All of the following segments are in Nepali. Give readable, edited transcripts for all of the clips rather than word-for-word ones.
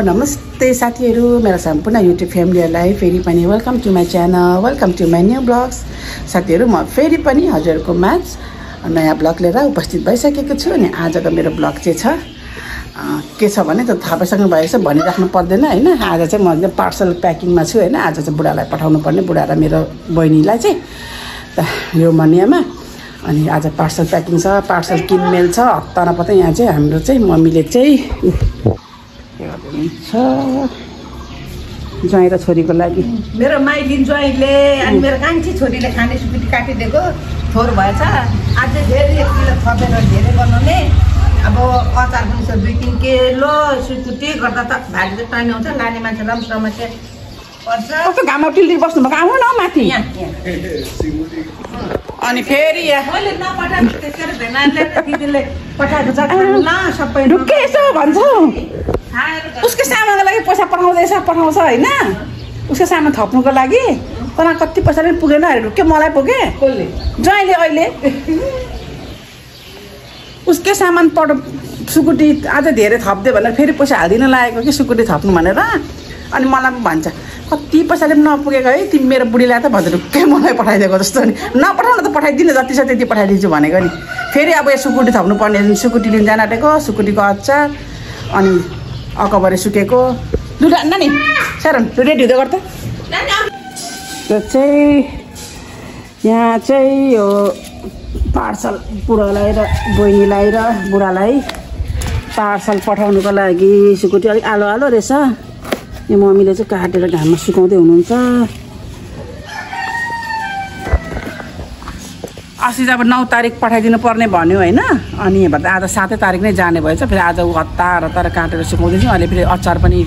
नमस्ते साथीहरु, मेरो सम्पूर्ण युट्युब फ्यामिलीहरुलाई फेरि पनि welcome to my channel, welcome to my new vlogs. साथीहरु, म फेरि पनि हजुरहरुको माझ नयाँ ब्लग लिएर उपस्थित भइसकेको छु। अनि आजको मेरो ब्लग चाहिँ छ के छ भने त थाहा पाइसक्नु भएको छ, भनिराख्नु पर्दैन हैन। आज चाहिँ म एकदम पार्सल प्याकिङमा छु हैन। आज चाहिँ बुढालाई पठाउनु पर्ने, बुढा र मेरो बहिनीलाई चाहिँ त यो मनियामा। अनि आज पार्सल प्याकिङ छ, पार्सल किनमेल छ हप्ता नपत्ता। यहाँ चाहिँ हाम्रो चाहिँ मम्मीले चाहिँ ज्वाइँ र छोरीको लागि मेरो माइलिन ज्वाइँले अनि मेरो कान्छी छोरीले खाने सुकुटी काटिदिएको थोर भएछ। आज फेरि 1 किलो थपेर धेरै बनाउने। अब अचार पनि छ 2-3 किलो सुकुटी गर्दा त भाजी त टाइम आउँछ, लाने मान्छेलाई पनि समस्या पर्छ। कस्तो घाममा टिल्टी बस्नु भएको, आउनु न माथि। अनि फेरि मैले नपठाएको त्यसरी भेनाले दिदीले पठाएको छ ल सबै ढुक्कै यसो भन्छ। उसको सामानको लागि पैसा पठाउँदैछ, पठाउँछ हैन। उसको सामान थप्नुको लागि तर कति पैसाले पुगेन अरे, ढुक्कै मलाई पुगे कसले ज्वाइँले अहिले उसकै सामान सुकुटी आज धेरै थप्दे भनेर फेरि पैसा हालिदिन लागेको कि सुकुटी थप्नु भनेर। अनि मलाई भन्छ कति पैसाले पनि नपुगेको है तिमी मेरो बुढीलाई त भन्दा ढुक्कै मलाई पठाइदिएको जस्तो। नि नपठाउन त पठाइदिनु, जति छ त्यति पठाइदिन्छु भनेको नि। फेरि अब यो सुकुटी थप्नु पर्ने, सुकुटी लिन जान आँटेको, सुकुटीको अचार अनि अकबरे सुकेको दुटा नानी सारन रेडी हुँदै गर्छ। त्यो चाहिँ यहाँ चाहिँ यो पार्सल बुढालाई र बहिनीलाई र बुढालाई पार्सल पठाउनुको लागि सुकुटी अलिक आलो आलो रहेछ। यो मम्मीले चाहिँ काटेर घाममा सुकाउँदै हुनुहुन्छ। अस्ति चाहिँ अब 9 तारिक पठाइदिनु पर्ने भन्यो होइन। अनि भन्दा आज 7 तारिक नै जाने भएछ। फेरि आज हतार काटेर सुकाउँदैछु। अहिले फेरि अचार पनि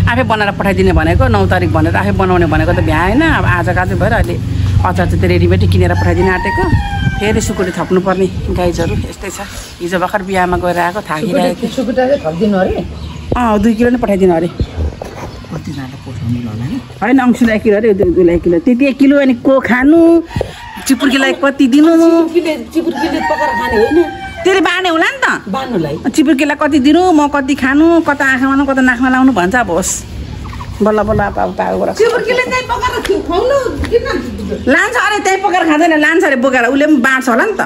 आफै बनाएर पठाइदिने भनेको, 9 तारिक भनेर आफै बनाउने भनेको त भ्याएन। अब आज काज भएर अहिले अचार चाहिँ रेडिमेडै किनेर पठाइदिन आँटेको। फेरि सुकुटी थप्नुपर्ने गाइजहरू यस्तै छ। हिजो भर्खर बिहामा गएर आएको, थाकिरहेको। सुकुटी चाहिँ थप्दिनु अरे 2 किलो नै पठाइदिनु अरे। कतिजना पोसाउनु होला नि होइन, अंशुलाई 1 किलो अरे, 2 किलो त्यति 1 किलो। अनि को खानु, चिपुर्कीलाई कति दिनु, चिपुर्कीले पकाएर खाने होइन, त्यसले बाँड्ने होला नि त बान्नुलाई। चिपुर्कीलाई कति दिनु, म कति खानु, कता आँखामा लाउनु, कता नाकमा लाउनु भन्छ। अब होस् बल्ल बल्ल पाउबाट चिपुर्कीले चाहिँ पकाएर खुवाउनु किन लान्छ अरे, त्यही पकाएर खाँदैन, लान्छ अरे बोकेर। उसले पनि बाँड्छ होला नि त।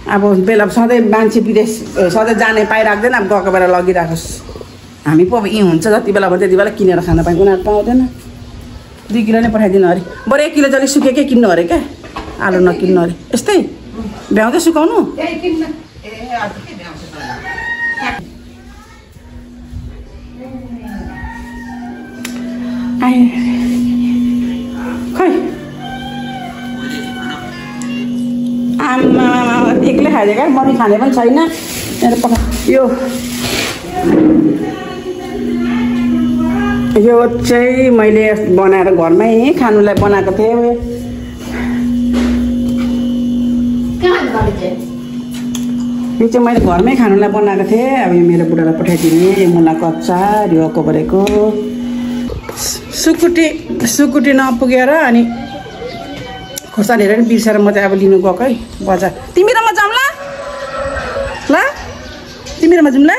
अब बेला सधैँ मान्छे विदेश सधैँ जाने पाइराख्दैन। अब गएको बेला लगिराखोस्। हामी पो अब यहीँ हुन्छ जति बेला भयो त्यति बेला किनेर खान पाएँ, उनीहरू पाउँदैन। 2 किलो नै पठाइदिनु अरे। बरु 1 किलो जति सुकेकै किन्नु अरे क्या, आलु नकिन्नु अरे। यस्तै भ्याउँदै सुकाउनु। खै आमा एक्लै खाइदियो क्या, मम्मी खाने पनि छैन। यो चाहिँ मैले बनाएर घरमै खानुलाई बनाएको थिएँ। यो चाहिँ मैले घरमै खानुलाई बनाएको थिएँ। अब यो मेरो बुढालाई पठाइदिने। यो मुलाको अचार, यो अकबरेको सुकुटी नपुगेर अनि खोर्सानी हेरेर बिर्सेर म चाहिँ अब लिनु गएको है बजार। तिमी र म जाऊँ ल, तिमी र म जाऊँ ल।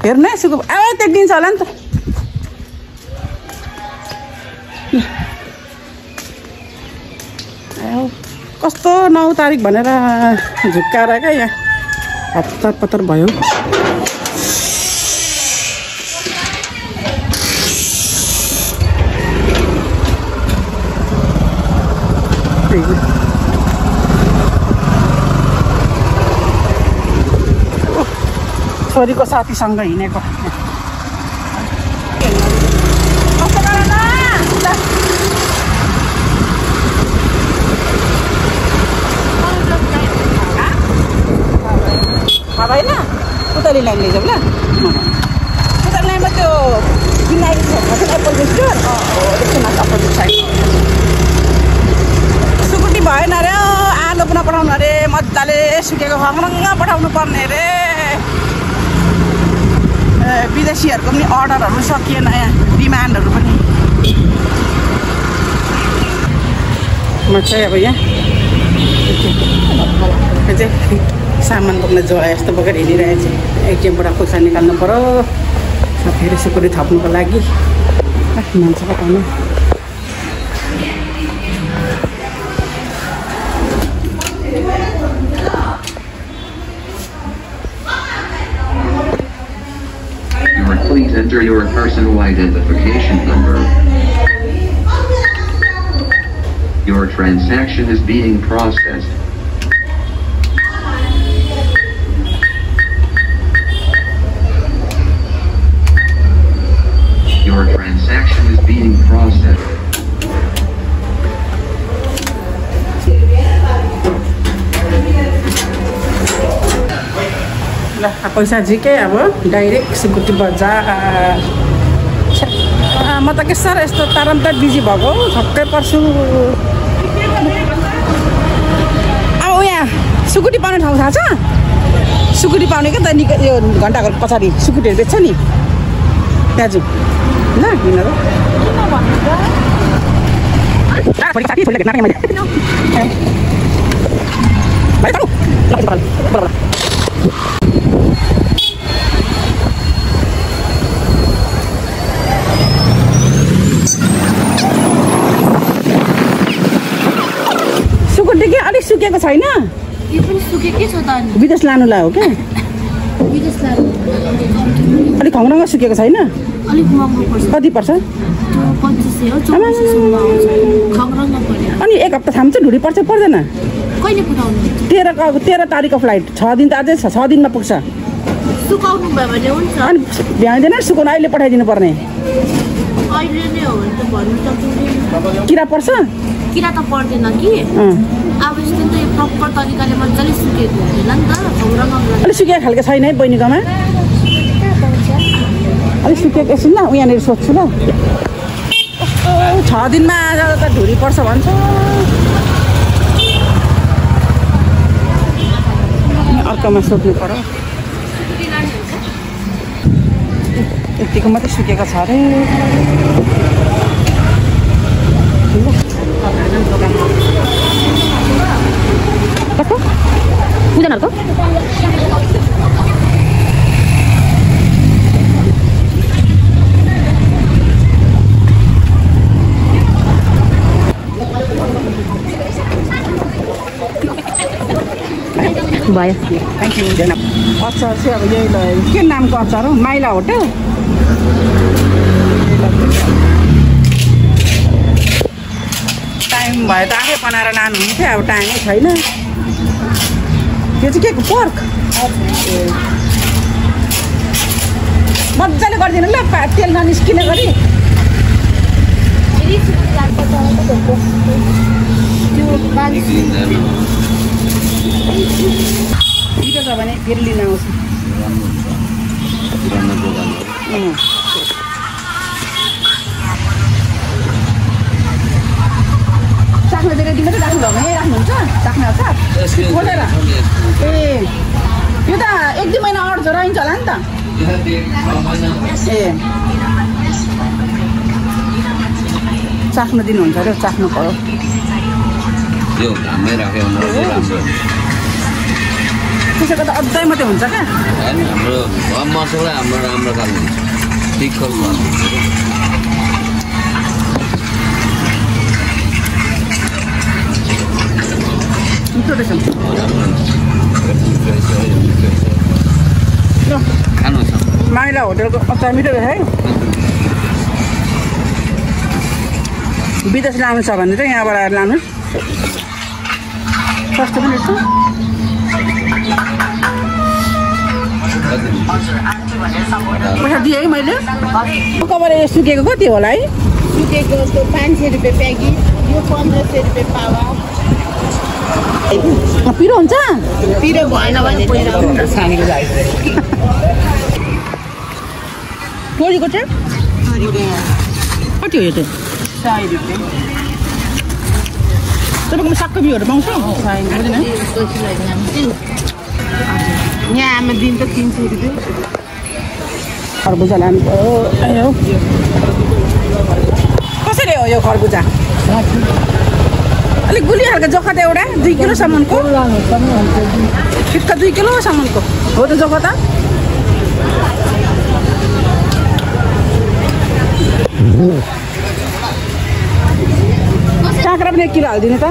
हेर्नु है सुकु त्यो दिन्छ होला नि त। कस्तो 9 तारिक भनेर झुक्काएर क्या यहाँ हतार पतार भयो। छोरीको साथीसँग हिँडेको। होइन उतारी लाइन लैजाउँ ल। उतारी लाइनमा त्यो सुकुटी भएन अरे, आलु पनि पठाउनु अरे, मजाले सुकेको खङ्रङ्ग पठाउनु पर्ने अरे। विदेशीहरूको पनि अर्डरहरू सकिएन, यहाँ डिमान्डहरू पनि। म चाहिँ अब यहाँ चाहिँ सामान बोक्न जोडा यस्तो बोकेर हिँडिरहेको छु एटिएमबाट पैसा निकाल्नु पऱ्यो फेरि सिक्युरिटी थप्नुको लागि मान्छे पकाउनु Please enter your personal identification number. Your transaction is being processed. Your transaction is being processed. ल पैसा झिके अब डाइरेक्ट सिक्युरिटी बजार म त के सर यस्तो तारन्तर बिजी भएको छक्कै पर्छु अब यहाँ सिक्युरिटी पाउने ठाउँ थाहा छ सिक्युरिटी पाउने क्या त यो घन्टाघर पछाडि सिक्युरिटीहरू बेच्छ नि त्यहाँ जाउँ ल किन सिक्युरिटी के अलिक सुकेको छैन यो पनि सुकेकै छ त अनि विदेश लानुलाई हो क्या विदेश लानु अलिक खङ्ग्रामा सुकेको छैन अलिक महँगो पर्छ कति पर्छ 2500 हो 2400 आउँछ खङ्ग्रामा पर्यो अनि एक हप्ता थाम्छ ढुडी पर्छ पर्दैन कहिले पुऱ्याउनु 13 तारिकको फ्लाइट 6 दिन त अझै छ 6 दिनमा पुग्छ सुकाउनु भयो भने हुन्छ अनि भ्याउँदैन सुकाउनु अहिले पठाइदिनु पर्ने अहिले नै हो भने त भन्नु सक्दैन किरा पर्छ किरा त पर्दैन कि अब यस्तो त प्रपर तरिकाले मजाले सुकेको हुँदैन नि त खङ्ग्रामा अलिक सुकेको खालको छैन है बहिनीकोमा अलिक सुकेको एकछिन ल यहाँनिर सोध्छु ल 6 दिनमा आज त ढुरी पर्छ भन्छ अर्कोमा सोध्नु पर्यो यतिको मात्रै सुकेको छ अरे कस्तो पूजनहरूको भयो थ्याङ्क यू अचार चाहिँ अब यही ल के नामको अचार हो माइला होटेल टाइम भयो त आफै बनाएर लानुहुन्थ्यो अब टाइमै छैन यो चाहिँ के को पर्क मजाले गरिदिनु ल तेल ननिस्किने गरी छिटो छ भने फेरि लिन आउँछु चाख्ने धेरै दिन मात्रै राख्नु भयो भने राख्नुहुन्छ चाख्ने अचार खोलेर ए यो त 1-2 महिना अड्छ रहन्छ होला नि त ए चाख्नु दिनुहुन्छ अरे चाख्नु पर्यो त्यसैको त अझै मात्रै हुन्छ क्या हाम्रो मसला हाम्रो राम्रो खालको हुन्छ तिखो मिठो रहेछ खानु छ माइला होटेलको अचार मिठो रहेछ है विदेश लानु छ भने चाहिँ यहाँबाट आएर लानुहोस् सस्तो पनि रहेछ पैसा दिएँ है मैले कबर यो सुकेको कति होला है सुकेको 500 रुपियाँ प्याकेट यो 1500 रुपियाँ पावा पिरो हुन्छ पिरो भएन भने तोरीको चाहिँ कति हो यो चाहिँ 100 रुपियाँ तपाईँकोमा सागको बिउहरू पाउँछ यहाँ आमा दिन त 300 रुपियाँ खरबुजा लानु पर्यो कसरी हो यो खरबुजा अलिक गुलियो खालको जोखा त एउटा 2 किलोसम्मको ठिक्क 2 किलोसम्मको हो त जोखा त काँक्रा पनि 1 किलो हालिदिनु त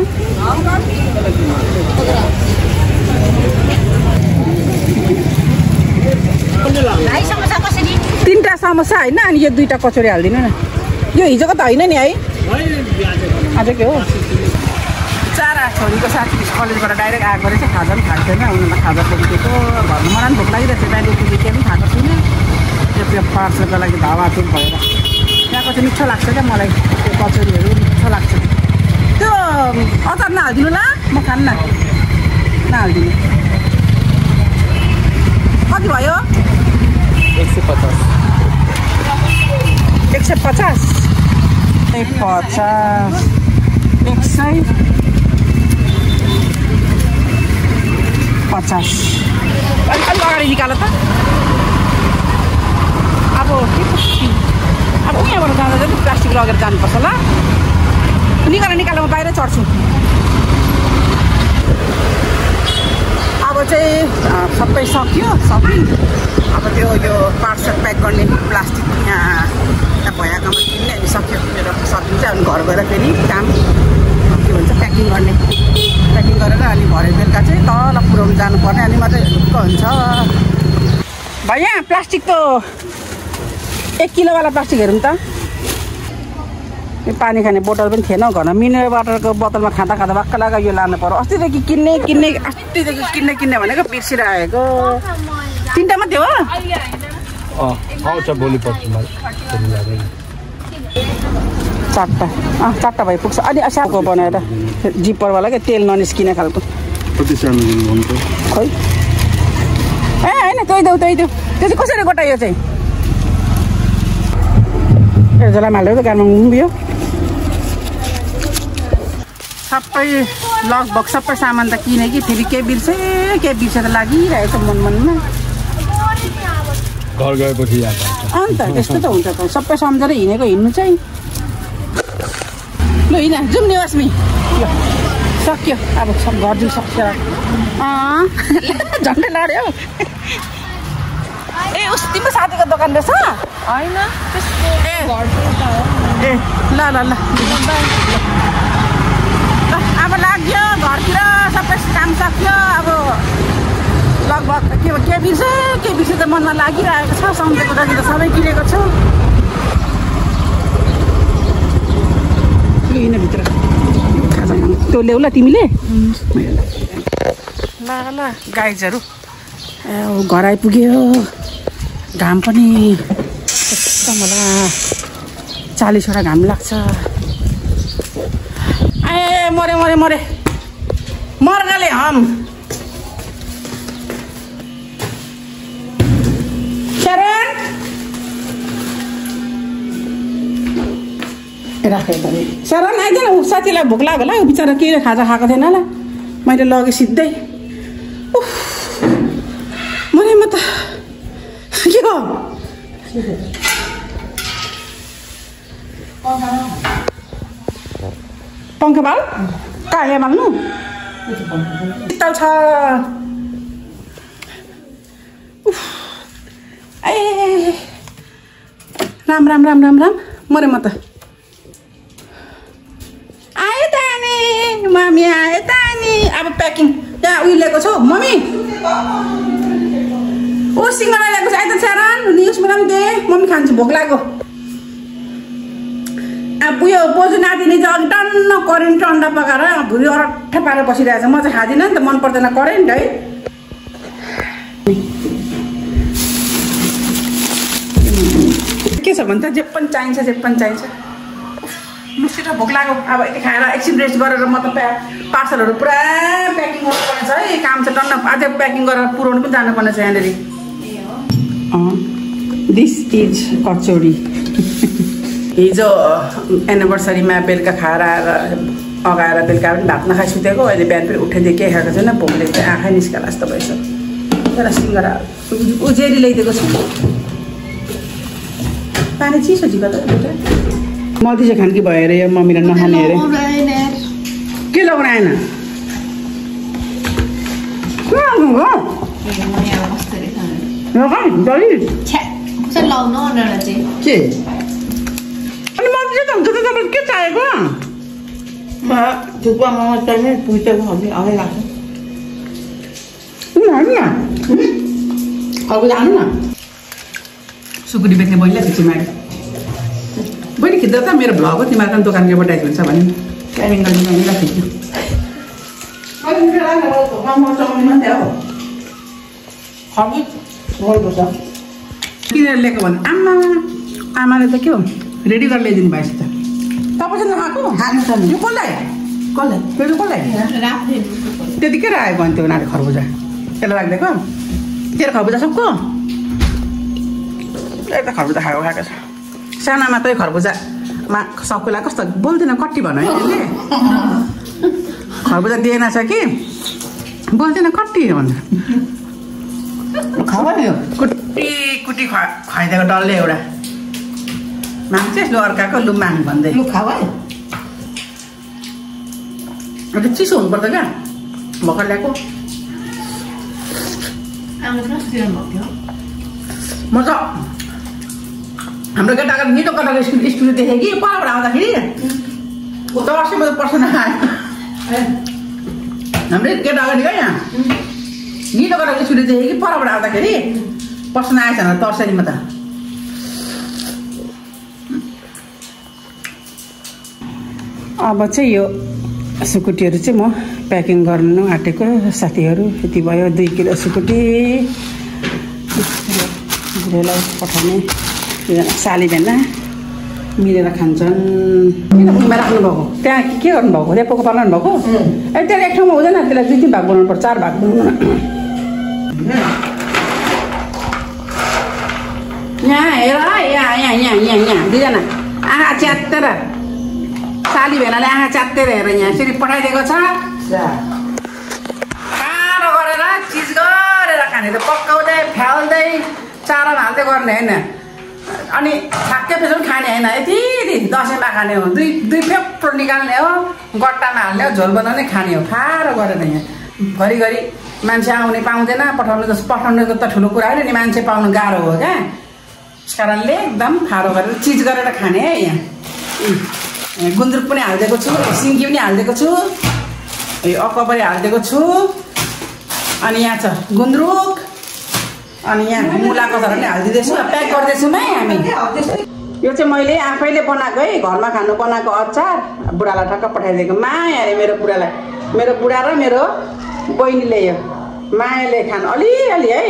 तीनटा समोसा होइन अनि यो 2टा कचौरी हालिदिनु न यो हिजोको त होइन नि है आज के हो चारा छोरीको साथी कलेजबाट डाइरेक्ट आएको रहेछ खाजा पनि खाएको छैन उनीहरूलाई खाजा पुगेको घरमा मलाई पनि भोक लागिरहेको छ डाइरेक्ट पुगेको केही पनि खाएको छुइनँ त्यो पार्सलको लागि धावाधुप भएर त्यहाँको चाहिँ मिठो लाग्छ क्या मलाई त्यो कचौरीहरू मिठो लाग्छ त्यो अचार नहालिदिनु ल म खान्न नहालिदिनु कति भयो 150 150 अलिक अगाडि निकाल त अब यहाँबाट जाँदा चाहिँ प्लास्टिक लगेर जानुपर्छ ल निकाल म बाहिर चढ्छु अब चाहिँ सबै सक्यो सपिङ अब त्यो यो पार्सल प्याक गर्ने प्लास्टिक यहाँ भएकोमा किन्ने अनि सक्यो मेरो सकिन्छ अनि घर गएर फेरि काम के भन्छ प्याकिङ गरेर अनि भरे बेलुका चाहिँ तल पुऱ्याउनु जानुपर्ने अनि मात्रै ढुक्क हुन्छ भैया प्लास्टिक त 1 किलोवाला प्लास्टिक हेरौँ त यो पानी खाने बोतल पनि थिएन घरमा मिनरल वाटरको बोतलमा खाँदा भक्क लगा यो लानु पर्यो अस्तिदेखि किन्ने भनेको बिर्सिरहेको 3टा मात्रै हो आउँछ भोलि पर्छ चारवटा भइ पुग्छ अनि साको बनाएर जिप्परवाला क्या तेल ननिस्किने खालको खै ए होइन तोइदेऊ त्यो चाहिँ कसरी गोटायो चाहिँ जलामा हाल्यो त गाडीमा उभियो सबै लगभग सबै सामान त किने कि फेरि के बिर्से त लागिरहेको मनमा घर गएपछि याद अन्त त्यस्तो त हुन्छ त सबै सम्झेर हिँड्नु चाहिँ ल हिँड जाउँ नि वास्मी सक्यो अब सब घर जाउँ सक्छ झन्डै लड्यो ए उस तिम्रो साथीको दोकान रहेछ होइन ए ल अब लाग्यो घरतिर सबै काम सक्यो अब लगभग के बिर्से त मनमा लागिरहेको छ सम्झेको जति त सबै किनेको छु भित्र त्यो ल्याउ ल तिमीले ल गाइजहरू घर आइपुग्यो घाम पनि एकदम होला 40वटा घाम लाग्छ ए मरे मर्गले हम शरण राखेँ शरण आइदिएन ऊ साथीलाई भोक लाग्यो होला ऊ बिचरा के खाजा खाएको थिएन होला मैले लगेँ सिधै म त के हो पङ्खा बाल कहाँ यहाँ बाल्नु शीतल छ ए राम मरे म त आयो त नि मम्मी आयो त नि अब प्याकिङ त्यहाँ उयो ल्याएको छौ मम्मी ओ सिङ्गडा ल्याएको छ आइ त सारान न्युज मलाई पनि दे मम्मी खान्छु भोक लाग्यो अब उयो बोजू नातिनी चाहिँ अलिक टन्न करेन्ट अन्डा पकाएर भुँडी अरट्ठै पारेर बसिरहेको छ म चाहिँ खाँदिनँ नि त मन पर्दैन करेन्ट है के छ भन्छ जे पनि चाहिन्छ लुसिएर भोक लाग्यो अब यति खाएर एकछिन रेस्ट गरेर म त पार्सलहरू पुरा प्याकिङ गर्नुपर्ने छ है काम चाहिँ टन्न अझै प्याकिङ गरेर पुऱ्याउनु पनि जानुपर्ने छ यहाँनिर दिस इज कचौरी हिजो एनिभर्सरीमा बेलुका खाएर आएर अगाएर बेलुका पनि भात नखाइ सुतेको अहिले बिहान पनि उठेदेखि केही खाएको छैन भोकले चाहिँ आँखै निस्केला जस्तो भएछ एउटा सिङ्गडा उजेरी ल्याइदिएको छु पानी चिसो झिका त मधी चाहिँ खानकी भयो अरे यो मम्मीलाई नखाने अरे के लगाउन आएन कसरी लाउनु भनेर चाहिँ के अनि म चाहिँ हुन्छ त तपाईँ के चाहिएको थुक्पा मोमो चाहिने पुइतेको हबी आउँदै लाग्छ खर्बुजा आउनु न सुकुटी बेच्ने बहिनीलाई खिचिमारी बहिनी खिच्दा त मेरो भ्लग हो तिमीहरूको दोकान एडभर्टाइज हुन्छ भने टाइमिङ गर्ने बहिनीलाई खिच्नु किनेर ल्याएको भने आमाले त के हो रेडी गरेर ल्याइदिनु भएछ त तपाईँसँग नखाएको यो कसलाई त्यतिकै राखेको भने त्यो उनीहरूले खरबुजा त्यसलाई राखिदिएको तेरो खरबुजा सबको एउटा खरबुजा खाएको छ सानामा तै खरबुजामा सबैलाई कस्तो बोल्दैन कट्टी भन है त्यसले खरबुजा दिएन छ कि बोल्दैन कट्टी भनेर खावा नि कुटी खुवाइदिएको डल्ले एउटा मान्छे लु अर्काको लु माग भन्दै लु खावा अन्त चिसो हुनुपर्छ क्या भर्खर ल्याएको म त हाम्रो केटाको निलो कलरको स्कुल देखेँ कि परबाट आउँदाखेरि दर्सी म त पर्छ नआयो हाम्रो केटा अगाडि क्या यहाँ निलो कलरको स्कुल देखेँ कि परबाट आउँदाखेरि पर्सन आएछ भने तर्सेँ नि म त अब चाहिँ यो सुकुटीहरू चाहिँ म प्याकिङ गर्नु आँटेको साथीहरू यति भयो 2 किलो सुकुटी बुढोलाई पठाउने साली भेना मिलेर खान्छन् किन उमा राख्नुभएको त्यहाँ के गर्नुभएको रेपोको बनाउनु भएको ए त्यसले एक ठाउँमा हुँदैन त्यसलाई 2-3 भाग बनाउनु पर्छ 4 भाग बनाउनु यहाँ हेर यहाँ 2जना आँखा च्यातेर साली भेनाले आँखा च्यातेर हेर यहाँ यसरी पठाइदिएको छ काँडो गरेर चिज गरेर खाने त पकाउँदै फ्याल्दै चारोमा हाल्दै गर्ने होइन अनि छाक्कै पेसो पनि खाने होइन यति दसैँमा खाने हो 2 पेप्रो निकाल्ने हो गट्टामा हाल्ने हो झोल बनाउने खाने हो ठाडो गरेर यहाँ घरिघरि मान्छे आउने पाउँदैन पठाउनु त ठुलो कुरा होइन नि मान्छे पाउनु गाह्रो हो क्या त्यस कारणले एकदम ठाडो गरेर चिज गरेर खाने है यहाँ गुन्द्रुक पनि हालिदिएको छु सिन्की पनि हालिदिएको छु यो अक्कबरी हालिदिएको छु अनि यहाँ छ गुन्द्रुक अनि यहाँ मुलाको झर पनि हालिदिँदैछु प्याक गर्दैछौँ है हामी यो चाहिँ मैले आफैले बनाएको है घरमा खानु बनाएको अचार बुढालाई ठक्क पठाइदिएको माया अरे मेरो बुढालाई मेरो बुढा र मेरो बहिनीले यो मायाले खानु अलिअलि है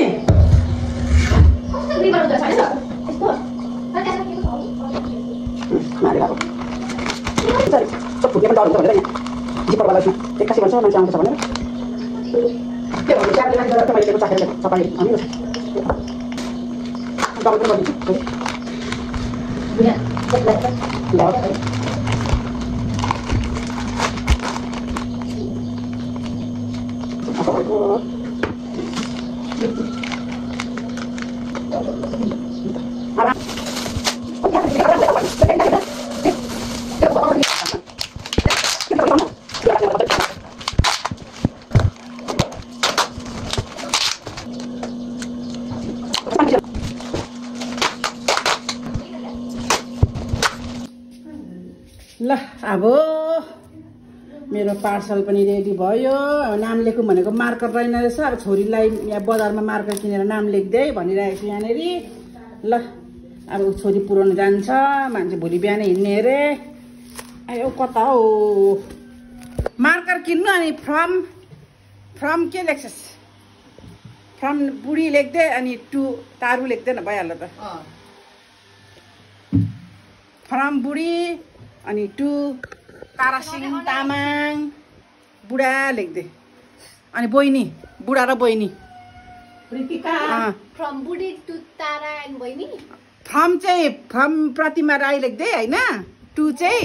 फुट्ने पनि डर हुन्छ भनेर यहाँ जिपरवाला एक्कासी भन्छ मान्छे आउँछ भनेर के भन्नु मैले दिएको चाखेर सबै हामी दबाई पनि ल अब मेरो पार्सल पनि रेडी भयो नाम लेखौँ भनेको मार्कर रहेन रहेछ अब छोरीलाई यहाँ बजारमा मार्कर किनेर नाम लेख्दै भनिरहेको छु यहाँनिर ल अब छोरी पुऱ्याउनु जान्छ मान्छे भोलि बिहानै हिँड्ने अरे आयो कता हो मार्कर किन्नु अनि फ्रम के लेख्छस् फ्रम बुढी लेख्दै अनि टु तारु लेख्दैन भइहाल्यो त फ्रम बुढी अनि टु तारासिंह तामाङ बुढा लेख्दै अनि बहिनी बुढा र बहिनी फ्रम बुढी टु तारा एन्ड बहिनी फ्रम चाहिँ फ्रम प्रतिमा राई लेख्दै होइन टु चाहिँ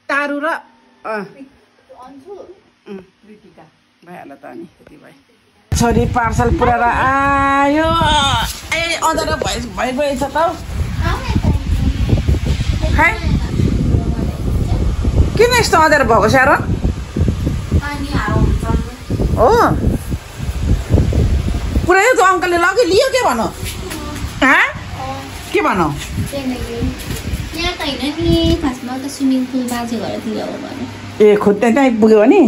तारु र भइहाल्यो त अनि यति भयो छोरी पार्सल पुऱ्याएर आयो ए अँधेरो भइगएछ त खै किन यस्तो अँधेरो भएको स्यारो हो पुरै त्यो अङ्कलले लग्यो लियो के भनौ के भनौ यहाँ त होइन नि खासमा त स्विमिङ पुल बाजे घरतिर हो भने ए खुद त्यहाँ आइपुग्यो भने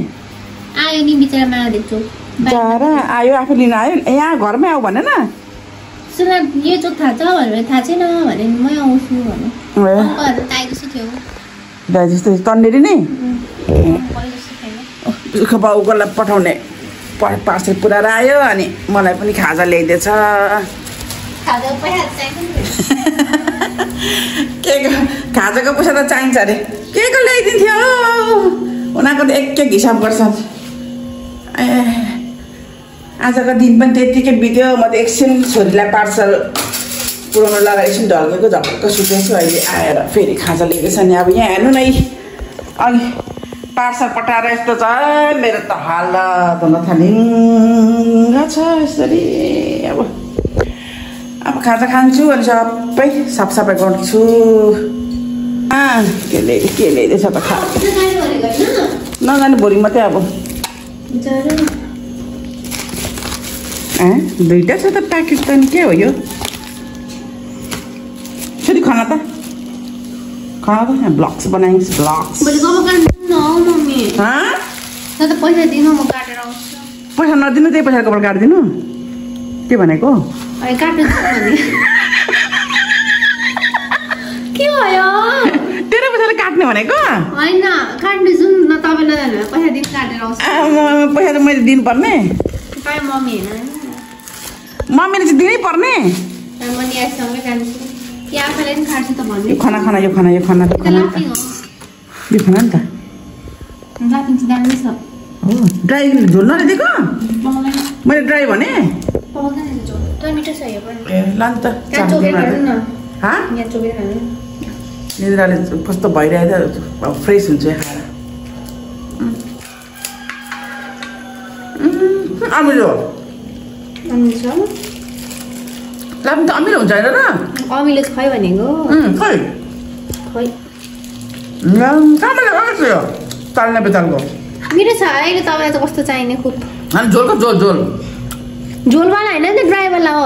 आयो नि बिचरा माया देख्छु जारा आयो आफू लिन आयो यहाँ घरमै आऊ भने न सुन यो चोक थाहा छ भनेर थाहा छैन भने मै आउँछु भने अङ्कलहरू त आएको जस्तो थियो दाइ जस्तो तन्नेरी नै बाउकोलाई पठाउने पार्सल पुऱ्याएर आयो अनि मलाई पनि खाजा ल्याइदिएछ के खाजाको पैसा त चाहिन्छ अरे के को ल्याइदिन्थ्यो उनीहरूको त एक हिसाब गर्छन् ए आजको दिन पनि त्यत्तिकै बित्यो म त एकछिन छोरीलाई पार्सल पुऱ्याउनु लगाएर एकछिन ढल्केको झपक्क सुतेछु अहिले आएर फेरि खाजा ल्याइदिएछ नि अब यहाँ हेर्नु नै अनि पार्सल पठाएर यस्तो छ मेरो त हालत हुन थालिङ्ग छ यसरी अब खाजा खान्छु अनि सबै साफसफाइ गर्छु के ल्याइदिएछ त खा नजाने भोलि मात्रै अब दुईवटा छ त प्याकेट त नि के हो यो छोरी खाना त ब्लग्स बनाइस् ब्लग्स पैसा दिनु म काटेर आउँछु पैसा नदिनु त्यही पैसा कपाल काटिदिनु के भनेको के भयो तेरो पैसाले काट्ने भनेको होइन काट्ने जुन न तपाईँलाई पैसा दिन काटेर आउँछु पैसा त मैले दिनुपर्ने तपाईँ मम्मी होइन मम्मीले चाहिँ दिनै पर्ने म सँगै जान्छु कि आफैलाई पनि खान्छु त भन्नु यो खाना नि त लाफिङ चाहिँ दामी छ हो ड्राई झोल नदिएको मैले ड्राई भने मिठो छ यो पनि ए ल नि त निद्राले कस्तो भइरहेको फ्रेस हुन्छ खाएर अमिलो लाफिङ त अमिलो हुन्छ होइन र अमिलो खै भनेको खै कहाँबाट लगाएको यो ताल्ने बेतालको मिठो छ अहिले तपाईँलाई त कस्तो चाहिने खुब झोलको झोल झोलवाला होइन नि ड्राईवाला हो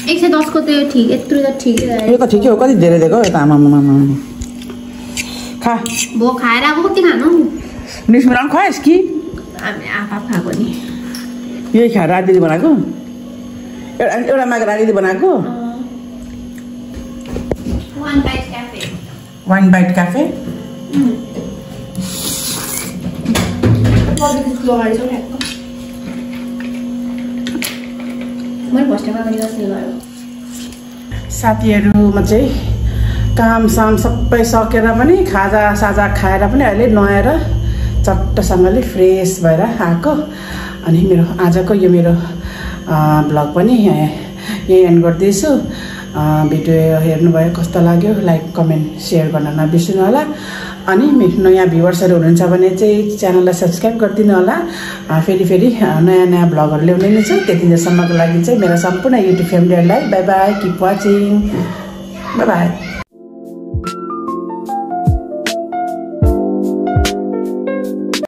110 को त ठिक यत्रो त ठिकै यो त ठिकै हो कति धेरै दिएको यता आमा खा भो खाएर अब कति खानु निस मिलाउनु खुवाइस् कि हामी आफा खाएको नि यही खाएर राजदिदी बनाएको एउटा माग राजदिदी बनाएको वान बाइट क्याफे साथीहरूमा चाहिँ कामसाम सबै सकेर पनि खाजा खाएर पनि अहिले नुहाएर चट्टसँगले फ्रेस भएर आएको अनि मेरो आजको यो मेरो ब्लग पनि यही एन्ड गर्दैछु भिडियो हेर्नुभयो कस्तो लाग्यो लाइक कमेन्ट सेयर गर्न नबिर्सिनु होला अनि नयाँ भ्युवर्सहरू हुनुहुन्छ भने चाहिँ च्यानललाई सब्सक्राइब गरिदिनु होला फेरि नयाँ ब्लगहरू ल्याउने नै छु त्यतिन्जेलसम्मको लागि चाहिँ मेरो सम्पूर्ण युट्युब फ्यामिलीहरूलाई by by keep watching by by